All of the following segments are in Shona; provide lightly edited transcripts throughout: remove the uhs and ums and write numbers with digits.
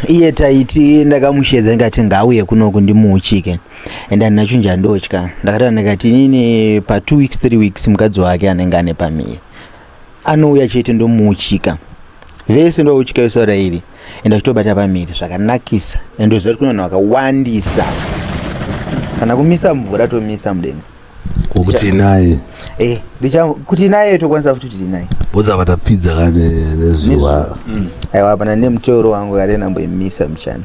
Iye taiti ndakamushedza ndikati ngauye kunoku ndimuuchike. And handina chinhu chandotya. Ndakataura ndikati inini pa 2 weeks 3 weeks mukadzi wake anenge ane pamiri. Anouya chete ndomuuchika. Vese ndouchika vese iri. And achitobata pamiri zvakanakisa. And ndoziva kuti kune vanhu vakawandisa. Kana kumisa mvura tomisa mudenga. Kuti naye. Eh, ndicha kuti naye tokwanisa futi kuti naye. Bodza vatapfidza kane nezuva. Aiwa hapana nemutoro wangu kare ndamboimisa muchana.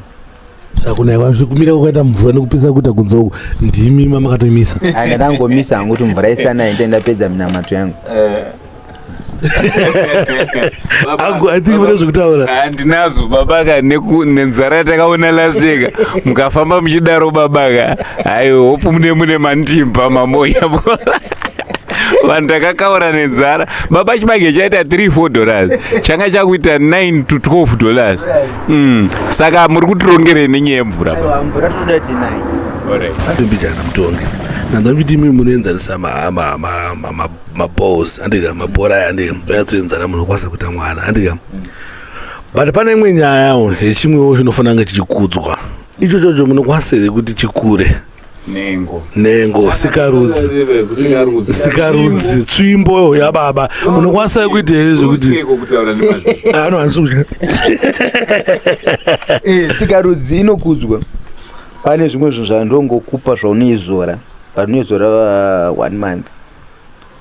Saka kunaiwa kumira kwakaita mvura nekupisa kuita kunze uku ndimi mamakatoimisa. Ai ndakangomisa hangu kuti mvura isanaye ndiye ndapedza minamato yangu. Angu, I think mune zvekutaura. Handinazo babaka nenzara yatakaona last year mukafamba muchidaro babaka hai hope mune mune mandimba mamoya vanhu takakaura nenzara baba chibage chaita 3 4 dollars changa chakuita 9 to 12 dollars. Saka muri kutirongerei nenyaya yemvura? Aiwa, mvura totoda tinayo. Atombijana mutongi. Nanzwa kuti imi munoenzanisa maballs andika mabhora aya andika oyatsoenzana munokwanisa kuita mwana andika. But pane imwe nyayawo yechimwewo chinofanira kunge chichikudzwa. Icho chocho munokwanisa here kuti chikure? Nengo. Nengo, sikarudzi. Sikarudzi, tsvimbo yababa. Munokwanisa kuita here zvekuti ano handisi kutya. Sikarudzi inokudzwa. Pane zvimwe zvinhu zvandongokupa zvaunoizora. Paunoizora 1 month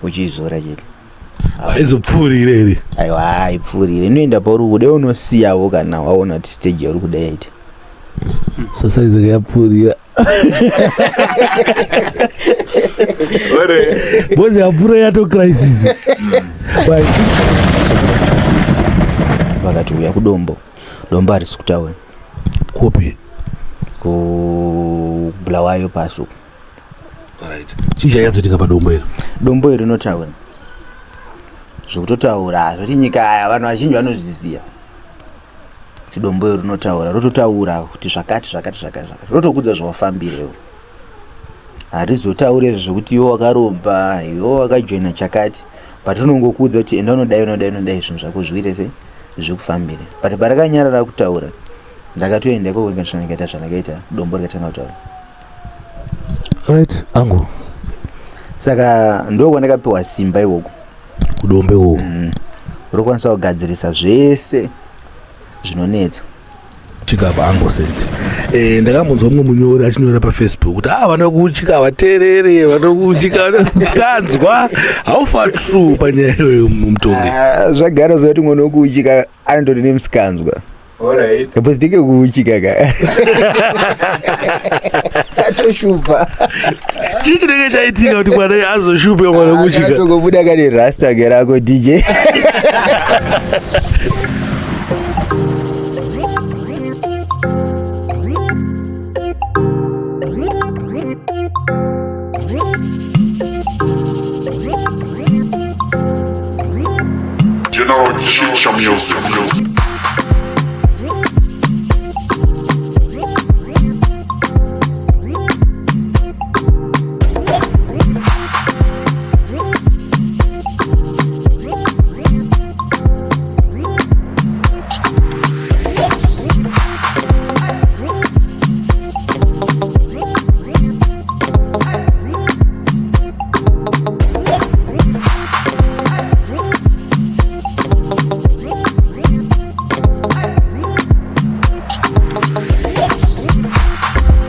uchiizora chete. Haizopfuurire here? Aiwa, haipfuurire. Inoenda pauri kuda unosiyawo kana waona kuti stage yauri kuda yaita. Sasaize yapfuurira. Bozi yapfuura yato crisis. Vakati uya kudombo. Dombo harisi kutaura. Kupi? KuBulawayo pasi uko. Right. Chii chanyatsoitika padombo iri? Dombo iri rinotaura. Zvekutotaura zvoti nyika aya vanhu vazhinji vanozviziva. Kuti dombo iri rinotaura, rototaura kuti zvakati zvakati zvakati zvakati. Rotokudza zvawafambirewo. Harizotaure zvekuti iwe wakaromba, iwe wakajoina chakati. But rinongokuudza kuti enda unodai unodai unodai zvinhu zvako zviite sei zvikufambire. But parakanyarara kutaura ndakatoenda ikoko ndikasvika ndikaita zvandakaita dombo rikatanga kutaura. Right, angu. Saka ndokwandakapiwa simba ikoko. Kudombe uko. Rokwanisa kugadzirisa zvese zvinonetsa. Chikapa angu send. Ndakambonzwa mumwe munyori achinyora paFacebook kuti vanokuchika havateerere, vanokuchika vanokanzwa. How far true panyaya iyoyo mutongi? Zvagara zvati mwana wekuuchika anotori nemusikanzwa. Alright. Because ndike kuuchika ka. Atoshupa. Chii chinenge chaitika kuti mwana azoshupe mwana wekuuchika? Atongobuda kane rasta ke rako DJ. General Chicha Music.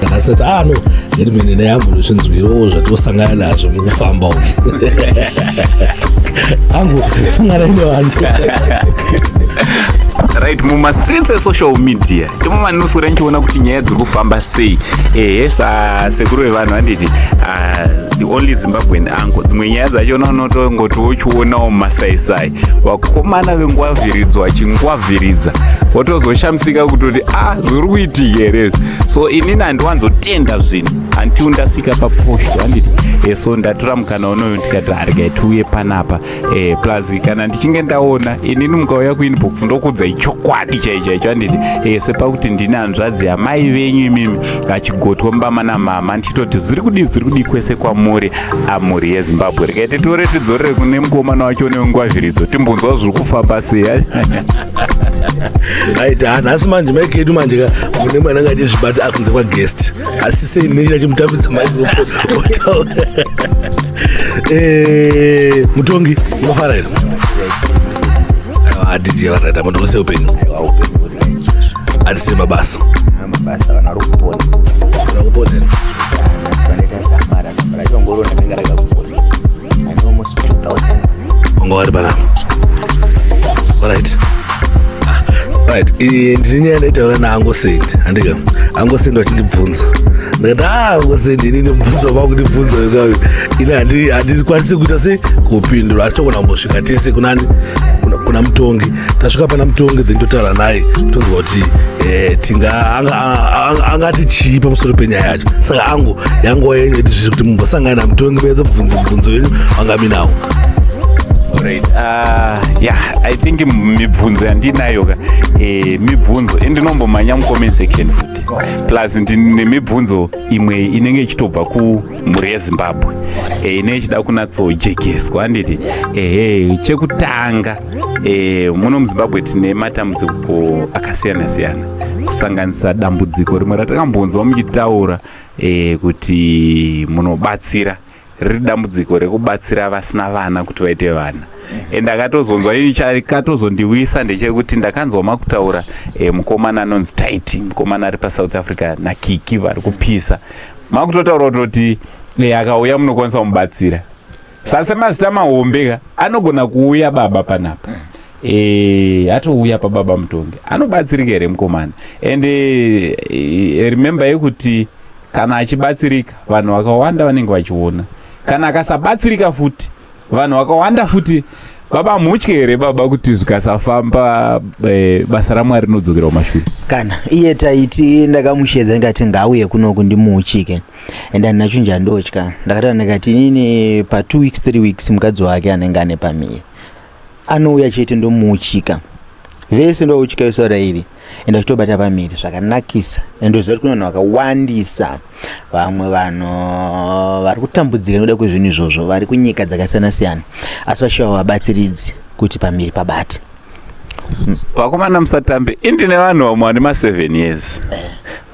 Ndakasati, no, ndiri mene neyangu ndozvinzwirawo zvatosangana nazvo mukufamba umu. Angu, sangana nevanhu. Right, mumastreets esocial media imo manoswera ndichiona kuti nyaya dziri kufamba sei. Ehe, sasekuru vevanhu handiti, the only Zimbabwean uncle. Dzimwe nyaya dzacho unotongoti wochionawo mumasaisai vakomana vengwavhiridzo vachingwavhiridza, wotozoshamisika kutoti zviri kuitika here izvi. So inini handiwanzotenda zvinhu until ndasvika paposto handiti. So ndatora mukana unoyo ndikati regai tiuye panapa. Plus kana ndichinge ndaona inini mukauya kuinbox ndokuudzai chokwadi chaicho chaicho handiti. Sepakuti ndine hanzvadzi yamai venyu imimi achigotwa mubama namama ndichitoti zviri kudii zviri kudii kwese kwamuri amuri yeZimbabwe. Regai titore tidzorere kune mukomana wacho nengwavhiridzo timbonzwa zviri kufamba sei. Right, ah, nhasi manje maiki edu manje ka mune mwana anga achizvibata akunze kwaguest asi sei ndinenge achimutambidza microphone otaura. Eh, mutongi unofara here? Aiwa, DJ varada mutongi seupenyu hatisei mabasa. Mabasa vanhu vari kupona. Vari kupona here? Nhasi panoita zambara, zambara chongoro ndakanga rakapona ane almost 2000. Wanga vari panapa. Alright. Ah, right, ndine nyaya ndaitaura naangosendi handika angosendi vachindibvunza ndikati a angosendi inini mubvunzo wamakundibvunza uyu ini handikwanisi kuita se kupindura asi togona kumbosvika tese kunani kuna mutongi. Tasvika pana mutongi then totaura naye tonzwa kuti tinga angati chii pamusoro penyaya yacho. Saka angu yanguva yenyu yetizvisi kuti mumbosangana namutongi munyatsobvunza mubvunzo wenyu wangaminawo. Alright. Yeah, I think mibvunzo yandinayo ka mibvunzo indinombomhanya mucomment section futi, plus ndine mibvunzo imwe inenge ichitobva kumhuri yeZimbabwe inenge ichida kunatsojekeswa, handiti? Ehe, chekutanga, muno muZimbabwe tine matambudziko akasiyana siyana, kusanganisa dambudziko rimwe ratakambonzwa muchitaura kuti munobatsira, riri dambudziko rekubatsira vasina vana kuti vaite vana. And akatozonzwa ini chakatozondiwisa ndechekuti ndakanzwa makutaura mukomana anonzi Taiti, mukomana ari paSouth Africa naKiki vari kupisa, makutotaura kutoti akauya munokwanisa kumubatsira. Sasemazita mahombe ka anogona kuuya baba panapa, atouya pababa mutongi, anobatsirika here mukomana? And remember yekuti kana achibatsirika vanhu vakawanda vanenge vachiona, kana akasabatsirika futi vanhu vakawanda futi. Baba, mutye here baba kuti zvikasafamba basa raMwari rinodzokera kumashure? Kana iye Taiti ndakamushedza ndikati ngauye kunoku ndimuuchike and handina chinhu chandotya. Ndakataura ndikati inini pa2 weeks, 3 weeks mukadzi wake anenge ane pamiri anouya chete ndomuuchika vese, ndouchika isaura iri ende achitobata pamiri zvakanakisa. And ndoziva kuti kune vanhu vakawandisa, vamwe vanhu vari kutambudzika nekuda kwezvinhu izvozvo, vari kunyika dzakasiyana siyana asi vachiva vabatsiridzi kuti pamiri pabate. Vakomana, musatambe. Indine vanhu vamwe vane ma7 years,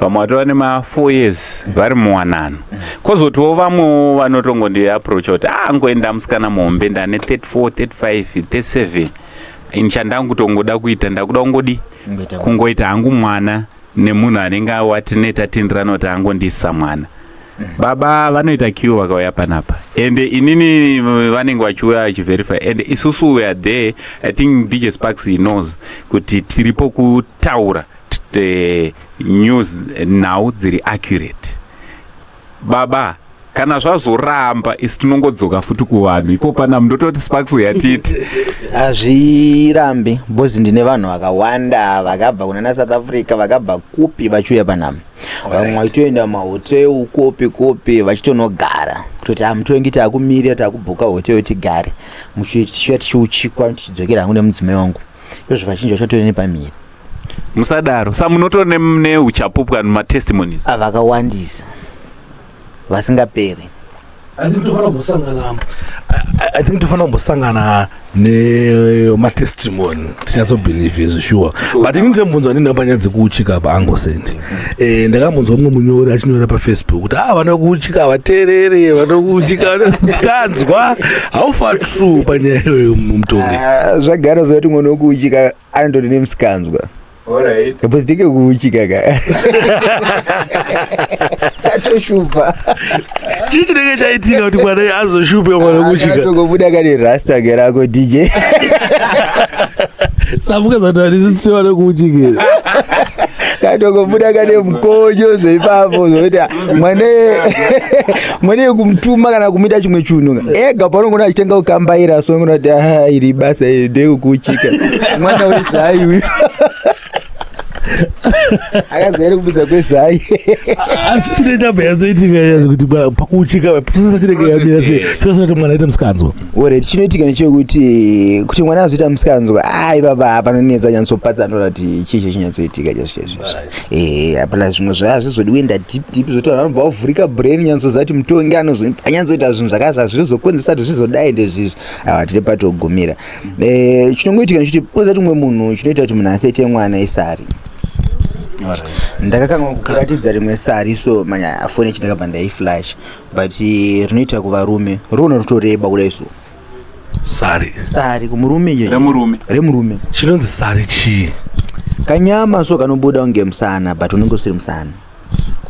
vamwe vatova nema4 years vari muwanano, kwozotiwo vamwewo vanotongondiapproacha kuti a ngoenda musikana muhombe, ndane 34, 35, 37, ini chandangutongoda kuita ndakuda kungodi kungoita hangu mwana nemunhu anenge watine tatenderana kuti angondisa mwana. Baba vanoita queue vakauya panapa and inini vanenge vachiuya vachiverify and isusu we are there. I think DJ Sparks, he knows kuti tiripo kutaura news, nhau dziri accurate. Baba, kana zvazoramba isi tinongodzoka futi kuvanhu ipo pana mundototi Sparks uyatiti. Hazvirambi because ndine vanhu vakawanda vakabva kunana South Africa, vakabva kupi vachiuya panapa, vamwe vachitoenda mahotel kupi kupi vachitonogara kutoti hamutongi, taakumirira, taakubhuka hotel tigare tichiuya tichiuchikwa tichidzokera hangu nemudzimai wangu. Izvozvo vazhinji vachatori nepamiri. Musadaro, sa munotori neuchapupu kana matestimonies? Vakawandisa vasingaperi. I think tofanira kumbosangana nematestimony tinyatsobelieve izvi, sure. But ini ndine ndine panyaya dzekuuchika apa angosendi ndakambonzwa mumwe munyori achinyora paFacebook kuti a vanokuuchika havateerere, vanokuuchika sikanzwa. How far true panyaya iyoyo mutongi? Ah, zvagara zvati mwana wekuuchika anotori nemusikanzwa because ndike kuuchika ka atoshupa. Chii chinenge chaitika kuti mwana azoshupe mwana wekuuchika? Atongobuda kane rasta ke rako, DJ. Samuka zati handisi vana kuuchikira. Katongobuda kane mukonyo zveipapo zvokuti mwana yekumutuma kana kumuita chimwe chinhu ega paunongona achitenga kukambaira, so unongona kuti aha, iri basa iri ndeyekukuchika mwana wezai uyu. Akazoere kubudza kwezai. Asi chinoita bhayatsoitika yazvo kuti pakuuchika process chinenge yamira sei chinosa kuti mwana aite musikanzwa. Alright, chinoitika ndechekuti kuti mwana azoita musikanzwa, ai baba, panonetsa nyantsopatsanura kuti chii chichinyatsoitika chaizvo chaizvo. Eh, hapana zvimwe zvaya zvizodi kuenda deep deep zvoti vanhu vanobva vavhurika brain nyatsoziva kuti mutongi anonyatsoita zvinhu zvakazva zvinozokonzesa kuti zvizodai ndezvizvi. Aiwa, tiri patogumira. Eh, chinongoitika ndechekuti poza kuti umwe munhu chinoita kuti munhu asaite mwana isari. Ndakakanga kukuratidza rimwe sari so manya foni yacho ndakabva ndaiflash, but rinoita kuvarume rona rutoreba kudai so. Sari. Sari kumurume je. Remurume. Remurume. Chinonzi sari chii? Kanyama so kanobuda kunge musana but unenge usiri musana.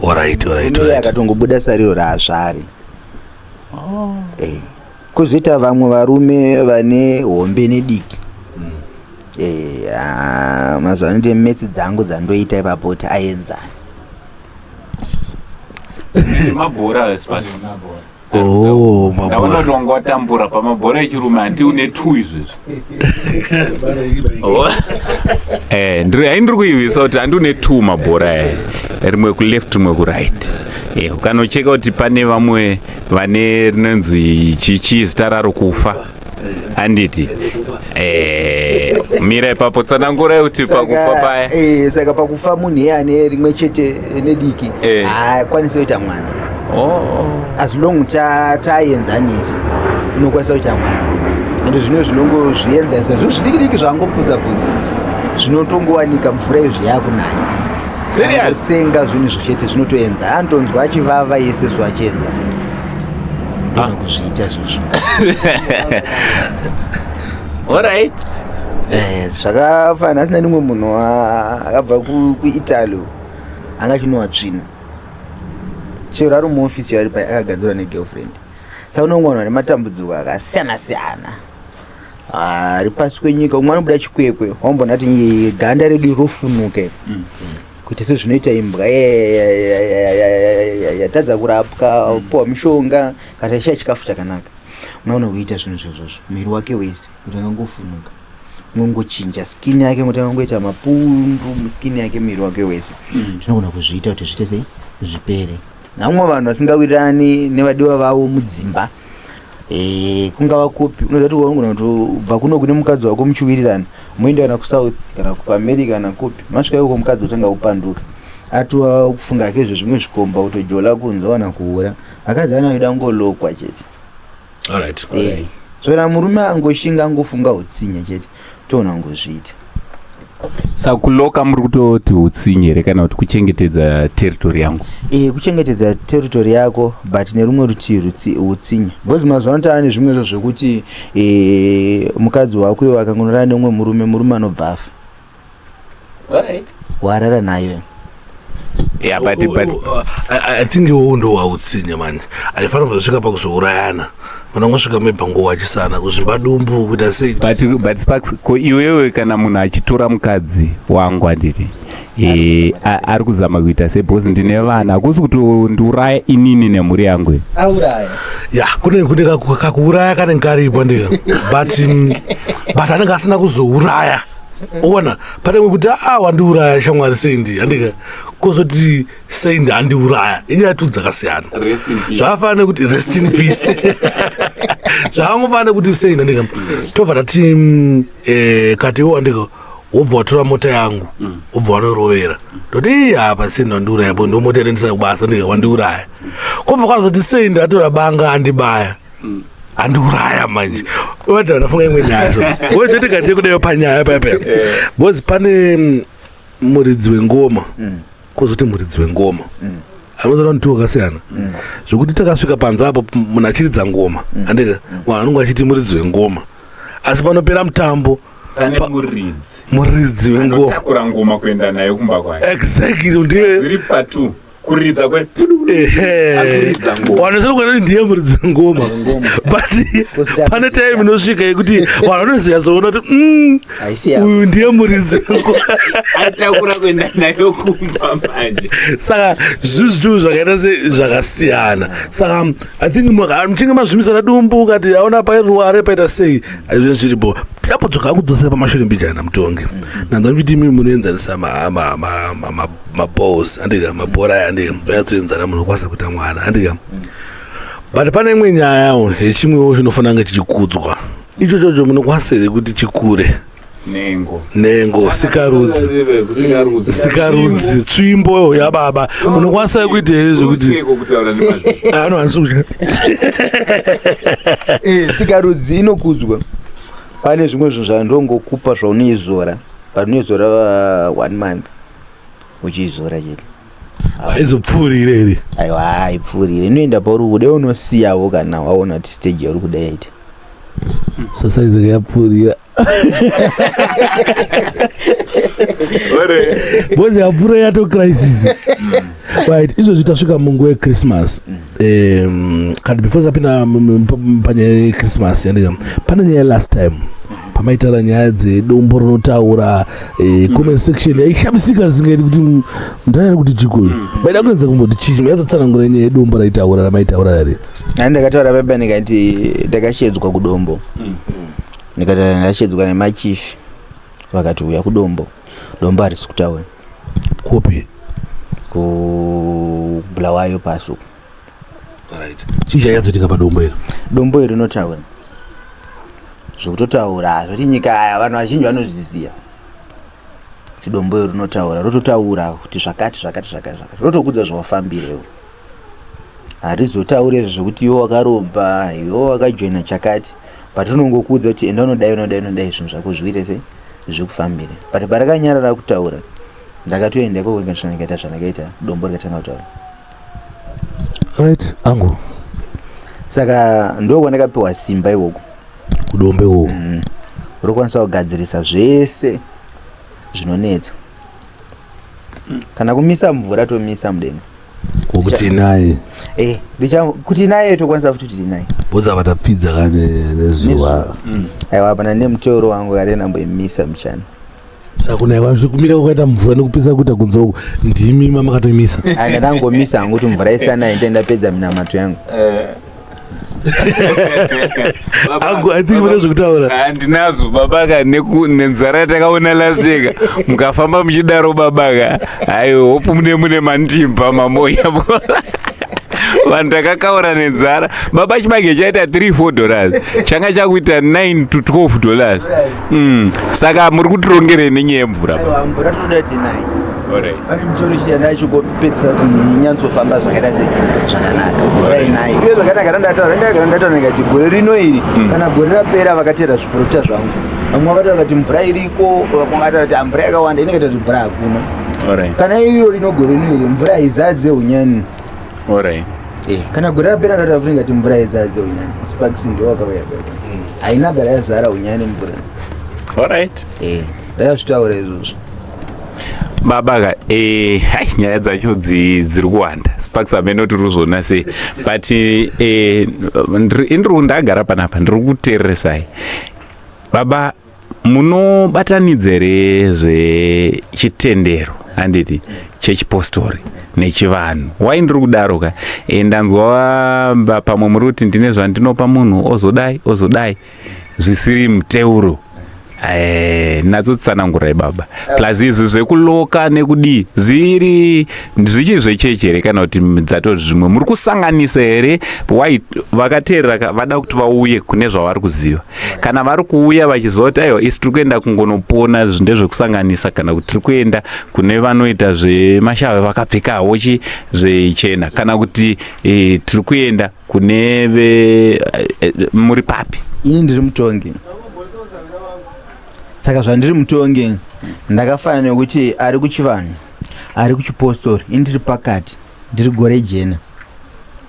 Alright, alright, Unoya alright. akatongobuda sariro raazvari. Eh. Kuzoita vamwe varume vane hombe nediki. Eh, ah, mazuva ano ndine metsi dzangu dzandoita ipapo kuti aenzane. Mabhora Sparks. Oh, Ndaona mabhora. kuti wanga watambura pamabhora echirume hanti une two izvezvi. Oh. Eh, ndiri hai ndiri kuivisa kuti handi une two mabhora aya. Rimwe kuleft rimwe kuright. Eh, ukanocheka kuti pane vamwe vane rinonzi chichi zita raro kufa. Handiti. Eh, mira ipapo tsanangurai kuti pakufa paya. Saka pakufa munhu iye ane rimwe chete nediki haakwanisi kuita mwana. Oh. As long taenzanisa unokwanisa kuita mwana. Ende zvino zvinongozvienzanisa zvinhu zvidiki diki zvaangopuza puza zvinotongowanika mvura izvi yakunaya. Serious? Tsenga zvinhu izvo chete zvinotoenza. Anotonzwa achivava yese so achienzana. Ndona kuzviita zvizvo. Alright. Zvakafanana asina nimwe munhu akabva kuItaly anga achinowa tsvina. Chero ari muofisi ari pai akagadzirwa negirlfriend. Saka unongowana nematambudziko akasiyana siyana. Ari pasi kwenyika umwe anobuda chikwekwe wambona kuti ganda redu rofunuka. Kuita sezvinoita imbwa yatadza kurapwa, puwa mishonga kana ishaye chikafu chakanaka. Unoona kuita zvinhu izvozvo muviri wake wese kuti angangofunuka. Unongochinja skin yake kuti angangoita mapundu muskin yake muviri wake wese. Zvinogona kuzviita kuti zviite sei zvipere. Vamwe vanhu vasingawirirani nevadiwa vavo mudzimba. Kungava kupi unoziva kuti unogona kutobva kuno kune mukadzi wako muchiwirirana moenda kana kuSouth kana kuAmerica kana kupi masvika ikoko mukadzi otanga kupanduka atova kufunga ake zvezvimwe zvikomba kutojola kunze kana kuhura. Vakadzi vanoda kungolokwa chete. Alright. So kana murume angoshinga angofunga utsinye chete toona kungozviita. Saka kuloka muri kutoti utsinye here kana kuti kuchengetedza territory yangu? Kuchengetedza territory yako but nerumwe rutivi utsinye. Because mazuva ano taane zvimwe zvo zvekuti mukadzi wako iwe akangonorara neumwe murume, murume anobva afa. Alright. Warara nayo. Yeah, but I think iwowo ndo wautsinye manje. Haifanira kuzosvika pakuzourayana. Munongosvika mebva ngowachisana kuzvimba dumbu kuita sei. But Sparks, ko iwewe kana munhu achitora mukadzi wangu handiti ari kuzama kuita sei because ndine vana hakusi kuti ndiuraya inini nemhuri yangu. Auraya. Ya, kune kakuuraya kanenge karipo ndika. But anenge asina kuzouraya. Uona pane kuti wandiuraya shamwari Sandy handika kozoti Sandy andiuraya inyaya tu dzakasiyana. Zvakafanana nekuti rest in peace. Zvakangofanana nekuti Sandy handika tobva tati kati iwo handika wobva watora mota yangu wobva wanorovera ndoti apa Sandy wandiuraya bo ndo mota inoendesa kubasa ndika wandiuraya. Kobva kwazoti Sandy atora banga andibaya andiuraya manje. Wada ndafunga imwe nyaya so. Wototi kati kudayo panyaya paya paya. Because pane muridzi wengoma kozoti muridzi wengoma. Anozoona kuti wakasiyana. Zvekuti takasvika panze apo munhu achiridza ngoma. Andika vanhu vanonge vachiti muridzi wengoma. Asi panopera mutambo pane muridzi. Muridzi wengoma. Anotakura ngoma kuenda nayo kumba kwake. Exactly, ndiye. Zviri patu. Kuridza kwe Ehe. Wanozoona kuti ndiye muridzi wengoma. But pane time inosvika yekuti vanhu vanozoyazoona kuti uyu ndiye muridzi wengoma. Atakura kuenda nayo kumba manje. Saka zvinhu zvakaita se zvakasiyana. Saka I think muchinge mazvimisana dumbu ukati aona pairuware paita sei zviripo. Tichambodzoka kudzosera pamashure mbijana mutongi. Nanzwa muchiti imi munoenzanisa maballs, andika, mabhora aya, andika, anyatsoenzana, munokwanisa kuita mwana, andika. But pane imwe nyayawo yechimwewo chinofanira kunge chichikudzwa icho chocho, munokwanisa here kuti chikure? Nengo. Nhengo, sikarudzi, sikarudzi, tsvimbo yababa, munokwanisa kuita here zvekuti ano handisi kutya? Sikarudzi inokudzwa. Pane zvimwe zvinhu zvandongokupa zvaunoizora, but unoizora one month uchiizora chete. Haizopfuurire here? Aiwa, haipfuurire, inoenda pauri kuda, unosiyawo kana waona kuti stage yauri kuda yaita. Sasaizeke yapfuurira because yapfuura yato crisis, right? Izvozvi tasvika munguva yeChristmas. Kana before tapinda panyaya yeChristmas, yandika, pane nyaya last time pamaitaura nyaya dzedombo rinotaura, comment section yaishamisika zvingaiti kuti ndani kuti chikoyo maida kuedza kumboti chii, maitotsanangura nyaya yedombo raitaura ramaitaura rari. Nani ndakataura pepa ndikati ndakashedzwa kudombo, ndikati ndashedzwa nemachifi, vakati uya kudombo, dombo harisi kutaura. Kopi? KuBulawayo pasi uku. Right, chii chanyatsoitika padombo iro? Dombo iri rinotaura zvekutotaura zvoti nyika aya vanhu vazhinji vanozviziva kuti dombo iri rinotaura, rototaura kuti zvakati zvakati zvakati zvakati, rotokudza zvawafambirewo. Harizotaure zvekuti iwe wakaromba, iwe wakajoina chakati, but rinongokuudza kuti enda unodai, unodai, unodai, zvinhu zvako zviite sei, zvikufambire. But parakanyarara kutaura, ndakatoenda ikoko ndikasvika ndikaita zvandakaita, dombo rikatanga kutaura. Right, angu. Saka ndokwandakapiwa simba ikoko. Kudombo ikoko. Rokwanisa kugadzirisa zvese zvinonetsa, kana kumisa mvura tomisa mudenga. Wokuti naye? Kuti naye tokwanisa futi kuti naye. Bhodza vatapfidza kane nezuva. Aiwa, pana nemuteuro wangu kare ndamboimisa muchana. Saka kunaiwa kumira kwakaita mvura nekupisa kuita kunze uku, ndimi mamakatoimisa? Ai, ndakangomisa hangu kuti mvura isanaye, ndee ndapedza minamato yangu. Angu, I think mune zvekutaura. Handinazo babaka, nenzara yatakaona last year, mukafamba muchidaro babaka, aiwa, hope mune mandimba mamoya. Vanhu takakaura nenzara baba, chibage chaita 3 $4, changa chakuita 9 to $12. Saka muri kutirongerei nenyaya yemvura? Aiwa, mvura totoda kuti naye. Pane muteuro chitenda chingopedzisa kuti inyatsofamba zvakaita sei, zvakanaka, mvura inaye. Uye zvakanaka, ndataura, ndagara ndataura ndikati gore rino iri, kana gore rapera vakateera zviprofita zvangu, vamwe vakataura kuti mvura iriko, vamwe vakataura kuti mvura yakawanda, inekaita kuti mvura hakuna. Kana iro rino gore rino iri mvura haizadze unyani. Kana gore rapera ndataura futi ndikati mvura haizadze unyani. Sparks ndo wakauya pepa, haina gara yazara unyani mvura. Ndakazvitaura izvozvo. Baba ka, hai, nyaya dzacho dziri kuwanda. Sparks hamene tiri kuzviona sei, but indiri ndagara panapa ndiri kuteereresai baba. Munobatanidza here zvechitendero, handiti, chechipostori nechivanhu? Wai ndiri kudaro ka, ndanzwa pamwe muri kuti ndine zvandinopa munhu ozodai ozodai zvisiri muteuro. Natsotsanangurai baba. Plus izvi zvekuloka nekudii zviri zvichiri zvechechi here, kana kuti dzato zvimwe muri kusanganisa here? Why vakateerera vada kuti vauye kune zvavari kuziva? Kana vari kuuya vachiziva kuti aiwa, isi tiri kuenda kungonopona, ndezvekusanganisa, kana kuti tiri kuenda kune vanoita zvemashave vakapfekawo chi zvechena, kana kuti tiri kuenda kune ve muri papi? Ini ndiri mutongi. Saka zvandiri mutongi, ndakafanana nekuti ari kuchivanhu, ari kuchipostori, ini ndiri pakati, ndiri gore jena,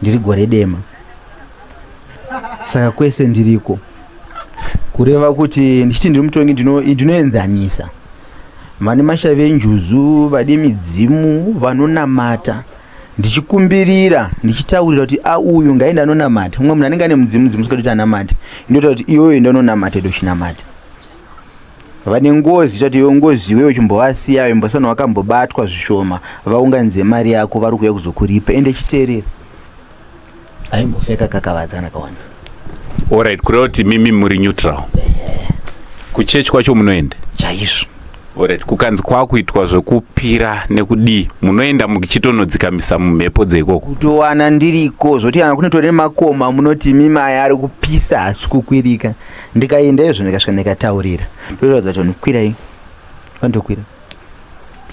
ndiri gore dema, saka kwese ndiriko. Kureva kuti ndichiti ndiri mutongi, ndinoenzanisa vane mashavi enjuzu, vade midzimu, vanonamata, ndichikumbirira, ndichitaurira kuti a uyu ngaende anonamata. Umwe munhu anenge ane mudzimu, mudzimu usingadi kuti anamate, ndinotaura kuti iyoyo enda unonamata, ende uchinamata. Vane ngozi, tati iwe ngozi iwewe chimbovasiya, imbosana wakambobatwa zvishoma, vaunganidze mari yako, vari kuuya kuzokuripa, ende chiteerera, aimbofeka kakavadzana kawanda. Alright, kureva kuti mimi muri neutral. Kuchechi kwacho munoenda? Chaizvo. Alright, kukanzi kwakuitwa zvekupira nekudii, munoenda muchitonodzikamisa mumhepo dzeikoko? Kutowana ndiriko zvoti kana kunotori nemakoma munoti mimi aya ari kupisa asi kukwirika. Ndikaenda izvo ndikasvika ndikataurira. Ndoratidza kuti kwirai. Vandokwira.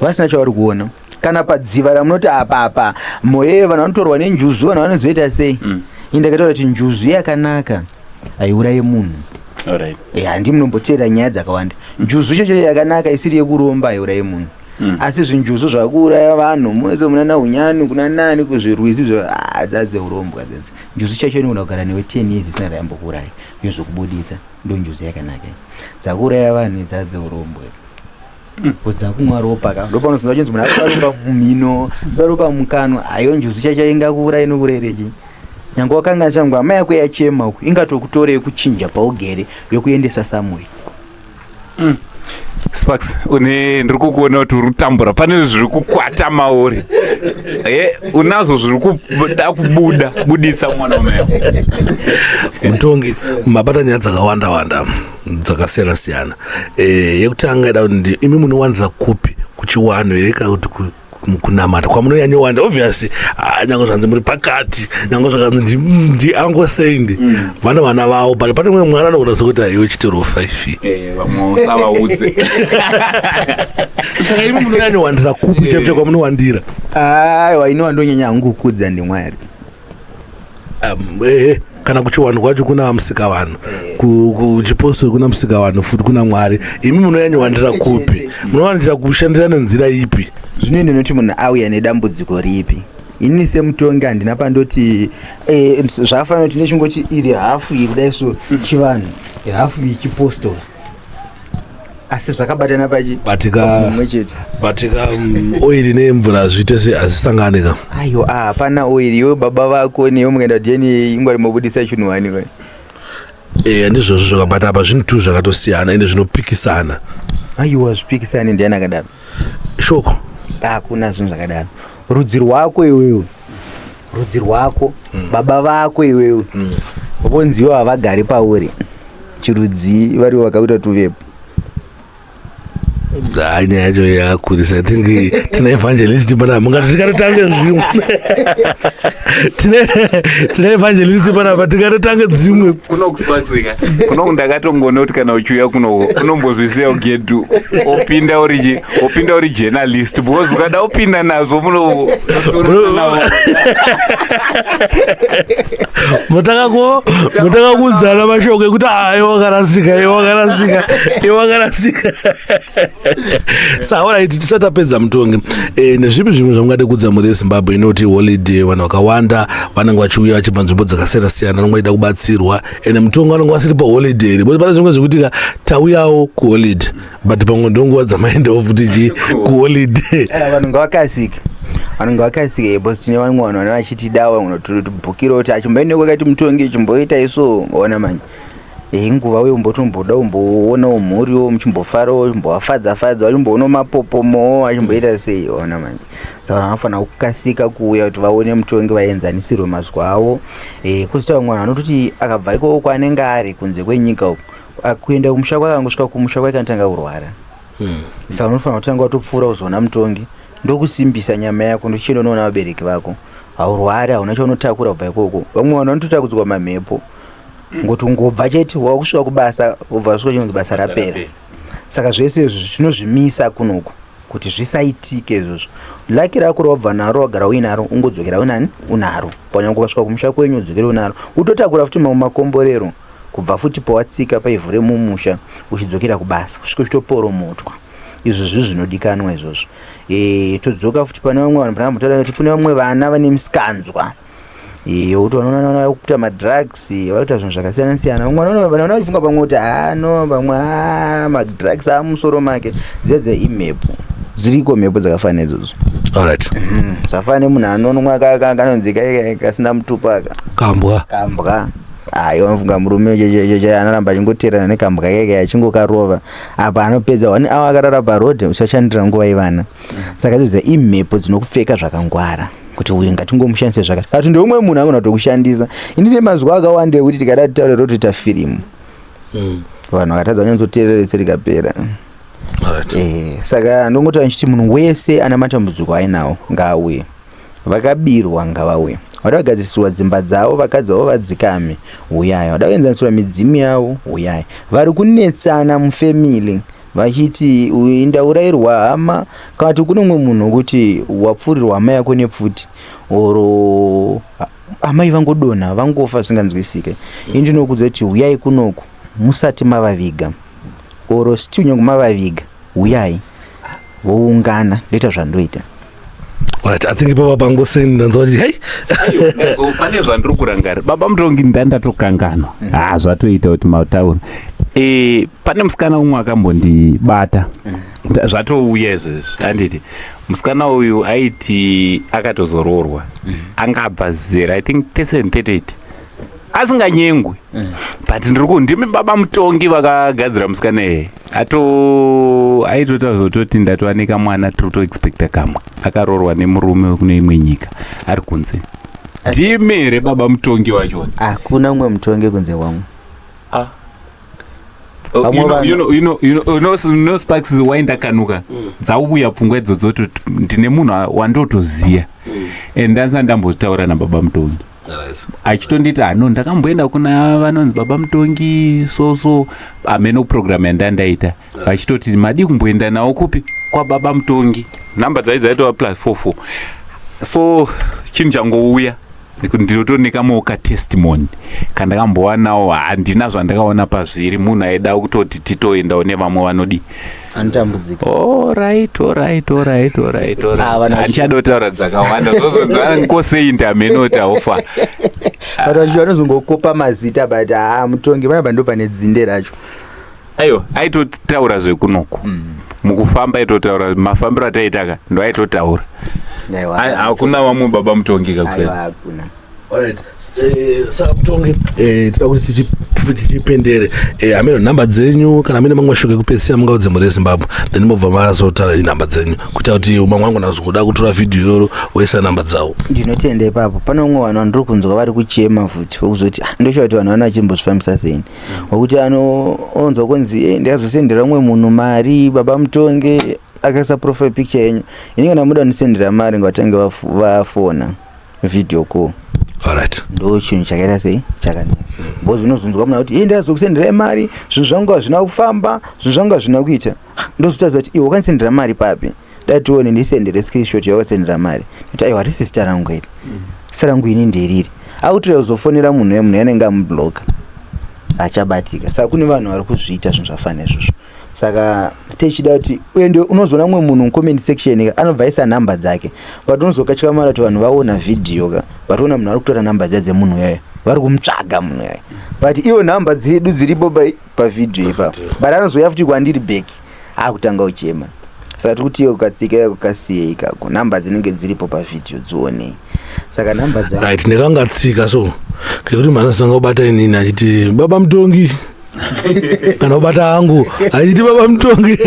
Vasina chavari kuona. Kana padziva ramunoti apa apa moyo vanhu vanotorwa nenjuzu vanhu vanozoita sei? Ini ndakataura kuti njuzu yakanaka haiuraye munhu. Alright. Handi munomboteera nyaya dzakawanda. Njuzu chacho yakanaka isiri yekuromba haiuraye munhu. Asi zvinjuzu zvakuuraya vanhu mose muna unyani kuna nani kuzvirwizi zvo dzadze urombwa dzadzi. Njuzu chacho inogona kugara newe 10 years isina yambokuuraya yozokubuditsa. Ndo njuzu yakanaka iyi. Dzakuuraya vanhu dzadze urombwa. Kudza kumwa ropa ka ndopanozonzwa chinzi munhu akuda ropa mumhino, kuda ropa mukanwa. Ayo njuzu chacho ingakuuraya inokurerechi. Nyange wakanganisa ngo hama yako yachema uku ingatokutorei kuchinja paugere yokuendesa somewhere. Sparks, une ndiri kukuona kuti uri kutambura, pane zviri kukwata mauri. Unazvo zviri kuda kubuda, buditsa mwana wamai. Mutongi, mabata nyaya dzakawanda wanda dzakasiyana siyana. Yekutanga ida kuti imi munowandira kupi, kuchiwanhu here kana kuti kunamata kwamunonyanyowanda? Obviously, nyange zvanzi muri pakati, nyange zvakanzi ndi Uncle Saint, vana vana vavo, but pane mumwe mwana anogona sekuti aiwe chitoro 5. Vamwe usavaudze. Saka imi munonyanyowandira kupi chaipo chaipo kwamunowandira? Aiwa, ini wandonyanya hangu kukudza ndiMwari. Ehe, kana kuchiwanhu kwacho kuna musika vanhu, kuchipostori kuna musika vanhu futi kuna Mwari. Imi munonyanyowandira kupi? Munowandira kushandisa nenzira ipi? Zvinoenda nekuti munhu auya nedambudziko ripi. Inini semutongi handina pandoti zvakafanira kuti ndechingoti iri hafu iri kudai so chivanhu, iri hafu iyi chipostori, asi zvakabatana pachi Batika mumwe chete. Batika oiri nemvura zviite se hazvisangane ka? Ayo, hapana oiri. Iwe baba vako newe mukaenda DNA ingwari mobudisa chinhu wani kwa. Ndizvozvo zvakabata apa, zvinhu tu zvakatosiyana ende zvinopikisana. Aiwa, zvipikisane ndiani akadaro? Shoko. Hakuna zvinhu zvakadaro. Rudzi rwako iwewe, rudzi rwako, baba vako iwewe, vonziwo havagari pauri, chirudzi varivo vakakuita kuti uvepo? Hai, nyaya yacho yakurisa. I think tina evangelist panapa, mungati tikatotange zvimwe. Tine evangelist panapa, tikatotange dzimwe. Kuno kuSparksika kuno ndakatongoona kuti kana uchiuya kuno unombozvisiya ugedu, opinda uri opinda uri journalist, because ukada upinda nazvo muno. Mutanga kuudzana mashoko ekuti a iwe wakarasika, iwe wakarasika, iwe wakarasika. Sa alright, tisati tapedza, mutongi, nezvipi zvimwe zvamungade kuudza mhuri yeZimbabwe? Inoti holiday, vanhu vakawanda vanenge vachiuya vachibva nzvimbo dzakasiyana siyana, vanenge vachida kubatsirwa, ende mutongi vanenge vasiri paholiday here? Because pane zvimwe zvekuti ka tauyawo kuholiday, but pamwe ndonguva dzamaendawo futi chi kuholiday. Vanhu ngavakasike, vanhu ngavakasike, because tine vamwe vanhu vanenge vachitidawo unotibhukira kuti achimboende kwakati mutongi, chimboita iso ona manje inguva uye umbotomboda umboonawo mhuriwo, muchimbofarawo, chimbovafadza fadza, vachimboonawo mapopomowo, achimboita sei, ona manje. Saka vanhu vanofanira kukasika kuuya kuti vaone mutongi, vaenzanisirwe mazwi avo. Kwozoita vamwe vanhu vanototi akabva ikoko kwaanenge ari kunze kwenyika uko, kuenda kumusha kwake, angosvika kumusha kwake anotanga kurwara. Saka unofanira kutanga watopfuura kuzoona mutongi, ndokusimbisa nyama yako, ndochienda unoona vabereki vako, haurwari, hauna chaunotakura kubva ikoko. Vamwe vanhu vanototakudzwa mamhepo, ngoti ungobva chete wakusvika kubasa, wobva wasvika chinonzi basa rapera. Saka zvese izvi tinozvimisa kunoku kuti zvisaitike izvozvo. Luck rako rawabva naro, wagara uinaro, ungodzokera unani unaro. Panyange ukasvika kumusha kwenyu, udzokere unaro, utotakura futi mamwe makomborero kubva futi pawatsika paivhu remumusha uchidzokera kubasa, kusvika uchitoporomotwa. Izvo zvinhu zvinodikanwa izvozvo. Todzoka futi pane vamwe vanhu panambotaura kuti kune vamwe vana vane misikanzwa yokuti vanoona kuita madrugs, varikuita zvinhu zvakasiyana siyana. Vamwe vanoona vachifunga pamwe kuti hano pamwe madrugs amusoro make, dzedze imhepo dziriko, mhepo dzakafanana idzodzo. Alright. Zvafana nemunhu anonwa kanonzi kasina mutupo aka. Kambwa. Kambwa. Ayi, unofunga murume anoramba achingoteerana nekambwa keke achingokarova apa, anopedza one hour akarara parodhi, usashandira nguva ivana. Saka idzodzo imhepo dzinokupfeka zvakangwara kuti uyu ngatingomushandise zvakati, kana kuti ndeumwe munhu angona kutokushandisa. Ini nemazuva akawanda ekuti tikada titaure rotoita firimu. Vanhu vakatadza kunyatsoteerera rese rikapera. Alright. Saka ndongotaura ndichiti munhu wese ane matambudziko ainawo ngaauye. Vakabirwa ngavauye. Vada kugadzirisirwa dzimba dzavo, vakadzi vavo vadzikame, huyai. Vada kuenzanisirwa midzimu yavo, huyai. Vari kunetsana mufamily vachiti uyu ndaurayirwa hama, kana kuti kune umwe munhu wekuti wapfuurirwa hama yako nepfuti oro amai vangodonha vangofa zvisinganzwisike. Ini ndinokuudza kuti huyai kunoku musati mavaviga, oro still nyange mavaviga, huyai voungana, ndoita zvandoita. Alright, I think ipapa pangoseni ndanzwa kuti hey. So pane zvandiri kurangarira baba mutongi, ndandatokanganwa. Ha, zvatoita kuti mataura. Pane musikana umwe akambondibata. Zvatouya izvezvi, handiti musikana uyu aiti akatozoroorwa, anga abva zera, I think 37, 38, asinganyengwi. But ndiri ku ndimi baba mutongi vakagadzira musikana iyeye. Ato aitotazototi ndatowanika mwana, tiri kutoexpecta kamwe. Akaroorwa nemurume wekune imwe nyika ari kunze. Ndimi here baba mutongi wachona? Hakuna umwe mutongi kunze kwangu. Oh, Vamwe vanhu- You know, Sparks, waindakanuka dzauya pfungwa idzodzo kuti ndine munhu wandotoziya and ndasati ndambotaura nababa mutongi, achitonditi hano ndakamboenda kuna vanonzi baba mutongi so so ameno program yandandaita, vachitoti madi kumboenda nawo kupi kwababa mutongi. Nhamba dzai dzaitova +44, so chinhu changouya ndinotonekamowo katestimony kandakambowanawo. Handina zvandakaona pazviri, munhu aida kutoti titoendawo nevamwe vanodi. Anotambudzika. Alright. Ah, Handichada kutaura dzakawanda, zvozodzangosei ndamenoti haufa. Vanhu vazhinji vanozongokopa mazita, but haa, mutongi panapa ndo pane dzinde racho. Aiwa, aitotaura zvekunoku mukufamba, aitotaura mafambiro ataitaka, ndo aitotaura. Aiwa. Hakuna vamwe baba mutongi kakusai? Aiwa, hakuna. Alright. Saka mutongi, toda kuti tichipendere. Hameno nhamba dzenyu, kana mune mamwe mashoko ekupedzisira mungaudze mhuri yeZimbabwe, then mobva mazotaura nhamba dzenyu kuita kuti mamwe angona kuzoda kutora vhidhiyo iroro woisa nhamba dzavo. Ndinotenda ipapo. Pane umwe vanhu vandiri kunzwa vari kuchema futi, wekuzoti, "Ah, ndoshuwa kuti vanhu vana vachimbozvifambisa sei," wekuti anoonzwa kunzi, "Ndakazosendera umwe munhu mari, baba mutonge akaisa profile picture yenyu." Ini kana muda kundisendera mari, ngavatange vafona video call. Ndo chinhu chakaita sei chakanaka, because unozonzwa munhu kuti, "Ndakazokusenderai mari, zvinhu zvangu hazvina kufamba, zvinhu zvangu hazvina kuita." Ndozotadza kuti iwe wakandisendera mari papi? Dai tione, ndisendere screenshot yawakasendera mari, kuti aiwa, harisi zita rangu iri, zita rangu ini nderiri. Akutoya kuzofonera munhu uya, munhu anenge amubloka, achabatika. Saka kune vanhu vari kuzviita zvinhu zvafana izvozvo. Saka tichida kuti ende unozoona mumwe munhu mucomment section ka, anobva aisa nhamba dzake, but unozokatyamara kuti vanhu vaona vhidhiyo ka, but ona munhu ari kutora nhamba dziya dzemunhu uyayo, vari kumutsvaga munhu uyayo, but iwo nhamba dzedu dziripo pavhidhiyo ipapo, but anozouya futi kwandiri back akutanga kuchema. Saka tiri kuti iyo katsika yako kasiyei ikako, nhamba dzinenge dziripo pavhidhiyo dzionei. Saka nhamba dza Right, nekangatsika so kekuti mhana zotanga kubata inini achiti baba mutongi, kana kubata hangu achiti baba mutongi.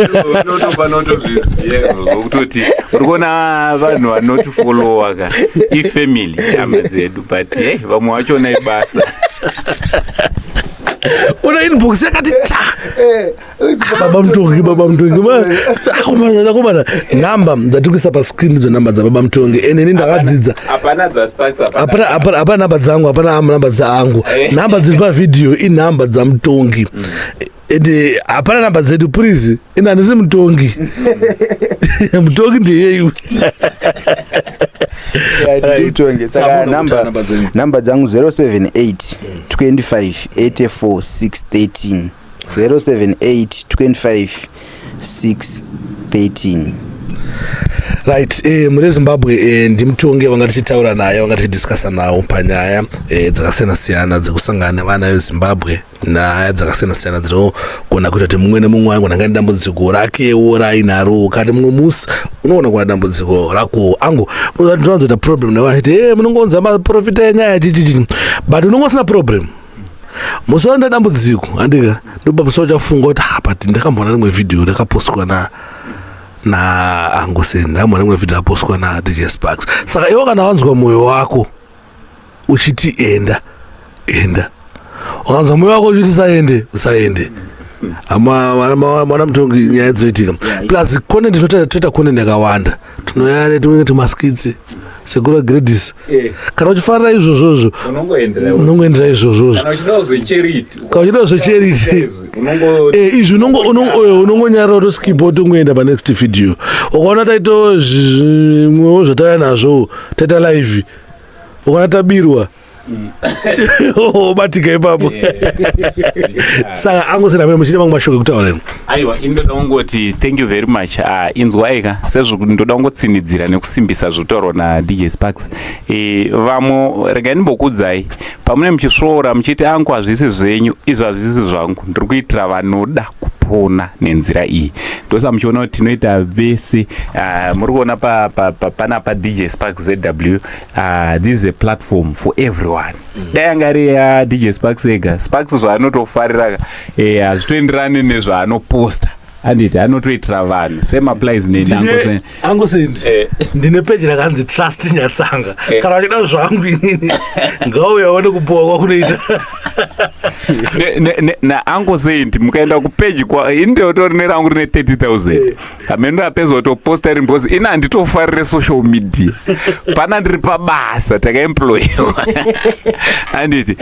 Unotofanotozviziva izvozvo kutoti uri kuona vanhu vanotifolowa ka ifamily, hama dzedu, but hey, vamwe vachona ibasa. Una inbox yakati ta, baba mutongi, baba mutongi. Akomana, akomana, nhamba dzatiri kuisa pascreen ndidzo nhamba dzababa mutongi, ende ini ndakadzidza. Hapana dzaSparks? Hapana, hapana, hapana nhamba dzangu, hapana nhamba dzaangu. Nhamba dziri pavhidhiyo inhamba dzamutongi, ende hapana nhamba dzedu, please. Ine handisi mutongi, mutongi ndeyeiwe. Mutongi. Saka Saka namba namba dzenyu. Namba dzangu 078 25 84 613, 078 25 613. Right, muri Zimbabwe, ndimutongi vanga tichitaura naye, vanga tichidiscussa nawo panyaya dzakasiyana siyana dzekusangana nevana veZimbabwe, nyaya dzakasiyana siyana dzinogona kuita kuti mumwe nemumwe angona anga dambudziko rakewo rainaro. Kati mumwe musi unoona kuona dambudziko rako angu ndinowanzoita problem nevanhu chiti, e munongonza maprofita enyaya chichichi, but unonge usina problem. Musi waenda dambudziko, andika ndopa musi wachafunga kuti, "Ah, but ndakamboona rimwe vhidhiyo rakapostwa naangusen, ndakamboona rimwe vhidhiyo rapostwa naDJ Sparks." Saka iwe kana wanzwa mwoyo wako uchiti enda, enda. Ukanzwa mwoyo wako uchiti usaende, usaende. Mwana mutongi, nyaya dzinoitika. Plus content, toita content yakawanda, tinouya netumwe tumaskits, sekura gradis. Kana uchifarira izvozvozvo, unongoendera izvozvozvo. Kana uchidawo zvecharity. Kana uchidawo zvecharity, izvi unongonyarara, utoskipa, utongoenda panext video. Ukaona taito zvimwewo zvatauya nazvo, taita live, ukaona tabirwa, obatika ipapo. Saka angosera mene muchine mamwe mashoko ekutaura ino? Aiwa, ini ndoda kungoti thank you very much. Inzwai ka, sezvo ndoda kungotsinidzira nekusimbisa zvinotaurwa naDJ Sparks. Vamwe regai ndimbokuudzai, pamune muchisvoora muchiti angu hazvisi zvenyu izvo, hazvisi zvangu, ndiri kuitira vanoda kupona nenzira iyi. Ndosa muchiona kuti tinoita vese. Muri kuona panapa DJ Sparks ZW. This is a platform for everyone. Dai anga ari yaDJ Sparks ega, Sparks zvaanotofarira hazvitoenderani nezvaanoposta, handiti? Anotoitira vanhu. Same applies nenango. Angosendi, ndine peji rakanzi Trust Nyatsanga. Kana vachida zvangu inini, ngauya one kupuwa kwakunoita. Naangosendi, mukaenda kupeji kwa ini, ndotori nerangu rine 30 000. Hameno apedza kutoposta iri, because ini handitofarire social media. Pana ndiri pabasa, takaemployiwa, handiti?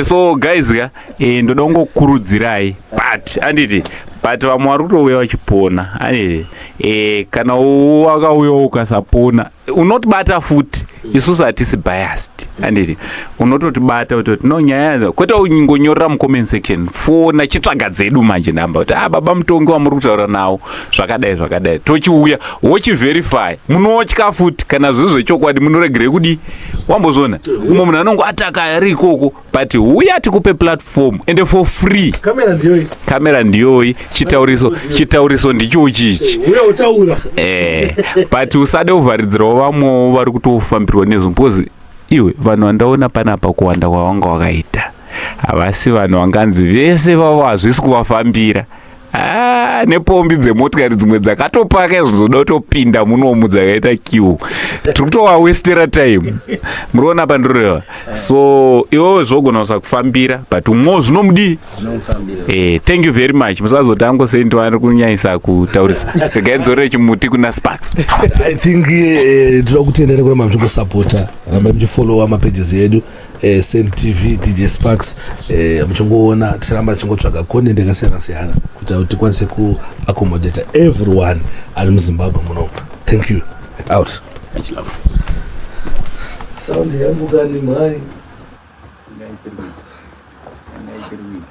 So guys ka, ndoda kungokurudzirai, but handiti, but vamwe vari kutouya vachipona, handiti? Kana wakauyawo ukasapona, unotibata futi. Isusu hatisi biased, handiti? Unototibata kutoti no nyaya, kwete ungonyorera mucomment section. Fona, chitsvaga dzedu manje namba, kuti ah, baba mutongi wamuri kutaura nawo zvakadai zvakadai, tochiuya wochiverify. Munotya futi kana zviri zvechokwadi, munoregerei kudii? Wambozviona umwe munhu anongo ataka ari ikoko, but uya tikupe platform, ende for free. Kamera ndiyoyi. Kamera ndiyoyi, chitauriso, chitauriso ndicho chichi. Uya utaura. But usade kuvharidzirawo vamwewo vari kutofambirwa nezvo, because iwe, vanhu vandaona panapa, kuwanda kwavanga wakaita, havasi vanhu vanganzi vese vavo hazvisi kuvafambira. Ah, nepombi dzemotikari dzimwe dzakatopaka izvo dzoda kutopinda munomu, dzakaita queue, tiri kutovawestera time. Muriona pandireva? So iwewe zvogona kusakufambira, but umwewo zvinomudii. Thank you very much. Musazoti angosendi vari kunyanyisa kutaurisa. Regai ndzorere chimuti kuna Sparks. I think toda kutenda nekuramba muchingosapota, ramba muchifollowa mapages edu, Send TV, DJ Sparks, muchingoona tichiramba tichingotsvaga content yakasiyana siyana kuitira kuti tikwanise kuaccommodata everyone ari muZimbabwe muno. Thank you, out. Much love. Sound yangu kani mhai. Ngaichiri kuita. Ngaichiri kuita.